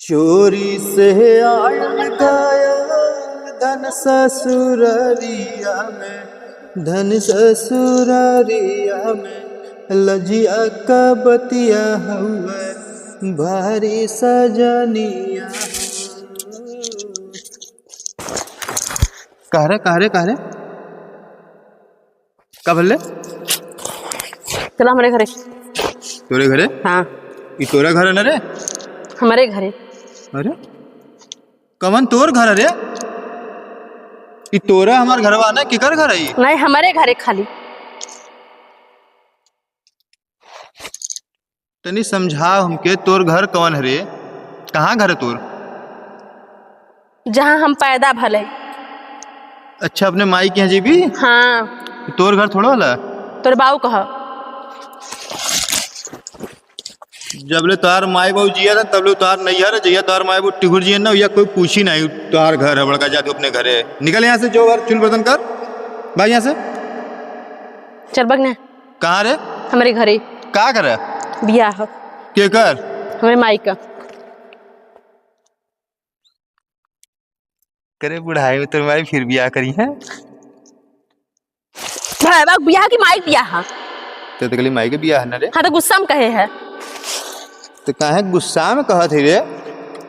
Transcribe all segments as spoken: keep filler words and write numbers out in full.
चोरी से आयल गया धन ससुररिया में, धन ससुररिया में, लजिया का बतिया हउवे भारी सजनिया। कह रे, कह रे, कह रे? का बोले? चला हमरे घरे। तोरे घरे? हाँ। ई तोरा घर है ना रे? हमरे घरे। अरे, कवन तोर घर है रे? ई तोरा हमार घरवा ना, केकर घर है ई? नहीं, हमरे घरे खाली। तनी समझाव हमके, तोर घर कवन हरे? कहाँ घर है तोर? जहाँ हम पैदा भले। अच्छा, अपने माई के यहाँ जीबी? हाँ। तोर घर थोड़ा होला? तोर बाऊ कहा। जब ले तोहार माई बाऊ जिया था, तब ले तोहार नैहर है, जहिया तोहार माई बाऊ टिहुर जिया ना, या कोई पूछी नहीं, तोहार घर है बड़का, जा तू अपने घरे। निकल यहाँ से, जो घर, चूल बर्तन कर, भाग यहाँ से। चल बग ने। कहाँ रे? हमरे घरे। का करे? बियाह। केकर? हमरे माई का। करे बुढ़ाई में तोर माई फिर बियाह करी है? भाई बाप बियाह की माई बियाह है? तो तकली माई के बियाह है ना रे? हाँ, तो गुस्सा में कहे है। तो काहे गुस्सा में कहत है रे?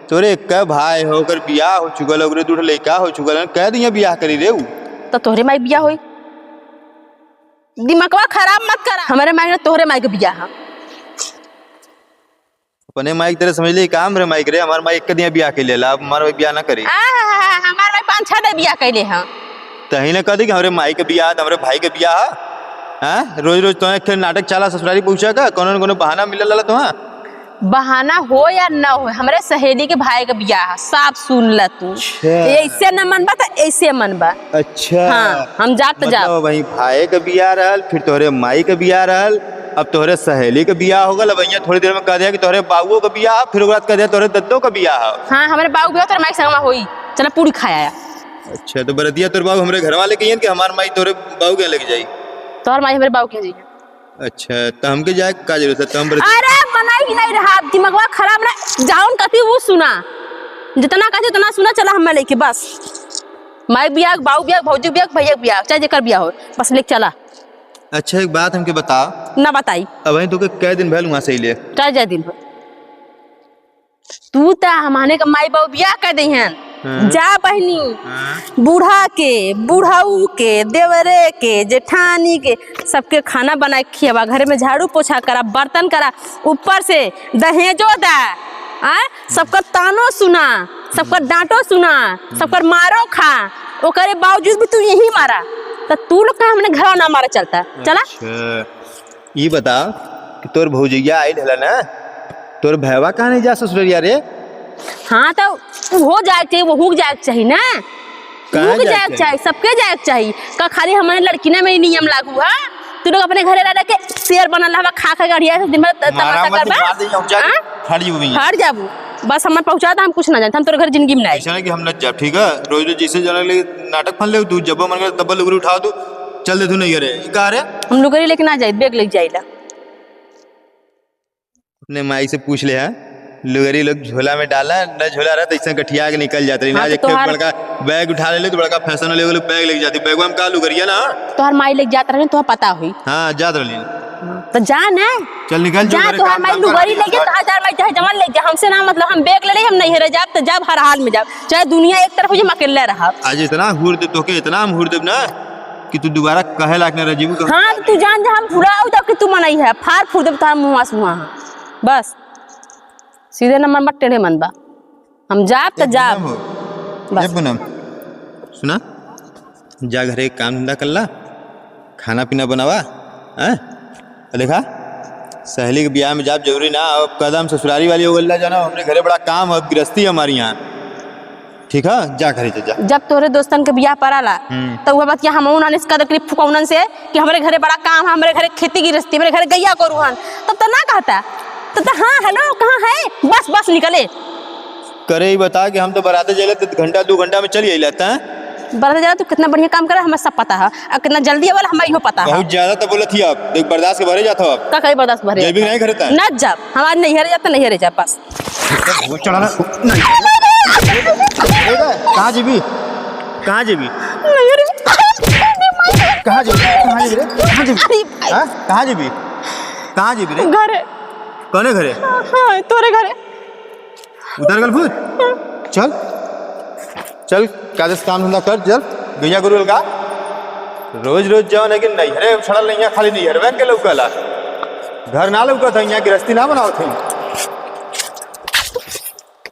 तोरे एक भाई हो, ओकर बियाह हो चुकल, ओकरे दू ठो लइका हो चुकल, कह दिया बियाह करी रे उ। तो तोहरे माई बियाह होई? दिमगवा खराब मत करा। हमरे माई के, तोहरे माई के बियाह है। अपने माई के तरह समझ ले, काम रे माई के रे, हमार माई एक दिया बियाह के लेला, अब हमार माई बियाह ना करी। आ, हमार माई पाँच छह दे बियाह कैले हैं। तही ने कह दी कि हमरे माई के बियाह, हमरे भाई के बियाह है। हाँ? रोज रोज तो एक नाटक चाला ससुरारी पहुँचा का, कोनो न कोनो बहाना मिलल रहला तो। बहाना हो या ना हो, हमरे सहेली के भाई के बियाह है, साफ सुन ल तू। अच्छा। ऐसे न मनबा त ऐसे मनबा। अच्छा। हाँ, हम जाब त जाब। मतलब वही भाई के बियाह रहल, फिर तोहरे माई के बियाह रहल, अब तोहरे सहेली के बियाह हो गल, अब यहाँ थोड़ी देर में कह दिया कि तोहरे बाबुओ के बियाह, फिर ओकरा बाद कह दिया तोहरे दद्दो के बियाह। हाँ, हमरे बाबू बियाह तोहरे माई के संगमा होई। चला पूरी खाया। अच्छा, तो बरतिया तोर बाबू हमरे घर वाले कहियन कि हमार माई तोहरे बाबू के लेके जाई? तोहर माई हमरे बाबू के जाई। अच्छा, त हमके जाए के का जरूरत है? त हम बरतिया अरे, मनाई ही नहीं रहा, दिमगवा खराब ना, जौन कथी वो सुना, जितना कथी उतना सुना, चला हमें लेके बस। माई बियाह, बाऊ बियाह, भौजी बियाह, भैया बियाह, चाहे जेकर बियाह हो, बस लेके चला। अच्छा, एक बात हमके बताओ। ना बताई। अब वहीं तोके कै दिन भइल वहाँ से अइले? चाहे जाए दिन भर। तू त हमने के माई बाबू बियाह कर दे हैं। हाँ। जा बहिनी, हाँ। बूढ़ा के, बुढ़ऊ के, देवरे के, जेठानी के, सबके खाना बनाए के खियावा, घर में झाड़ू पोछा करा, बर्तन करा, ऊपर से दहेजो दा, आ? सबकर तानो सुना, सबकर डांटो सुना, सबकर मारो खा, ओकरे बावजूद भी तू यही मारा, त तू लोग का हमने घर ना मारा चलता, चला? अच्छा। ई बताओ कि तोर भौजैया आइल हला ना, तोर भैवा काहे नहीं जा ससुररिया रे? हाँ, तो उहो जाए के चाहिए, वहू के जाए के चाहिए ना। काहे वहू के जाए जाए के के चाहिए? चाहिए, सबके जाए के चाहिए। का खाली हमारे लड़किना में ही नियम लागू है? तू लोग अपने घरे रह रह के शेर बनल रहबा, खा खा के अढ़िया से दिन भर त-, मारा तमाशा मत करबा? मार दे, हम जाके हाँ? फाड़ जीबो भैया। फाड़ जाबू। बस हमार पहुँचा दा, हम कुछ ना जानते, हम तोरे घर जिंदगी में ना आए। ऐसा ना कि हम न जाब, ठीक है? रोज रोज जैसे जाने लगे नाटक फन ले, तू जब मन करे तब लुगरी उठा दू, चल दे तू नहीं करे। ई का रे? हम लुगरी लेके ना जाए, बैग लेके जाइला। अपने माई से पूछ ले, हाँ? लुगरी लोग झोला में डाला, न झोला रहा, तो ऐसे गठिया के निकल जाते रही। हाँ, आज तो एक ठे तोहार बड़का बैग उठा ले, तो बड़का फैशन वाले लोग बैग लेके जाते। बैगवा में का लुगरिया ना? तोहार माई लेके जात रहे, तोहार पता हुई। हाँ, जात रही। तो जा ना। चल निकल, जो जा, घरे तोहार काम माई धाम लुगरी करा, लेके, जा। तोहार माई चाहे जवन लेके जा, हमसे ना मतलब, हम बैग ले ले, हम नैहरे जाब, तो जाब, हर हाल में जाब, चाहे दुनिया एक तरफ हो जाए, हम अकेले रहब। आज इतना हूर देब तोके, इतना हम हूर देब ना कि तू दोबारा कहे लायक ना रह जीबू। हाँ, तो तू जान जा, हम भुलाओ जाओ कि तू मनई है, फाड़ फूड़ देब तोहार मुँह से मुँह। बस, सीधे न मन बा, टेढ़े मन बा। हम जाब त ए जाब। पूनम हो, बस। ए पूनम, सुना, जा घरे काम धंधा कर ला, खाना पीना बनावा, हैं? आ देखा, सहेली के बियाह में जाब जरूरी ना, अब कदम ससुरारी वाली हो गइल ना, जाना, हमरे घरे बड़ा काम है, अब गृहस्थी है हमारे यहाँ। ठीक है, जा घरे जा, जा। जब तोहरे दोस्तन के बियाह पड़ाला, हम्म। तो वह बतिया हम उन्होंने इसका तकलीफ फुकौनन से कि हमरे घरे बड़ा काम है, हमरे घरे खेती गृहस्थी, हमरे घरे गैया गोरू हन, तब तो ना कहता, तब तो हाँ, हेलो, कहाँ है, बस, बस निकले। करे ही बता कि हम तो बराते जाइला तो घंटा दो घंटा में चली आइला, तैं? बराते जाइला तो कितना बढ़िया काम करे, हमें सब पता है, और कितना जल्दी आवेला, हमें इहो पता है। बहुत ज्यादा तो बोलत ही आप, देख बर्दाश्त के भरे जात हो आप। का कहीं बर्दाश्त भरे जैबी जात? नहीं घरे तैं? ना जाब, हम आज नैहरे जाब तो नैहरे जाब, बस। वो चढ़ा ना। नहीं। ए बे, कहाँ जेबी? कहाँ जेबी? नहीं रे। कहाँ जेबी? कहाँ जेबी रे? कहाँ जेबी? अरे भाई। हाँ? कहाँ जेबी? कहाँ जेबी रे? घरे। कौने घरे? हाँ, तोरे घरे। उधर गल भूत? चल। चल, कायदस काम धंधा कर, चल। गैया गुरु का। रोज रोज जवन है कि नैहरे उछड़ल नहीं है, खाली नैहरवे के लौकला। घर ना लौकत है, यहाँ गृहस्थी ना बनावत है।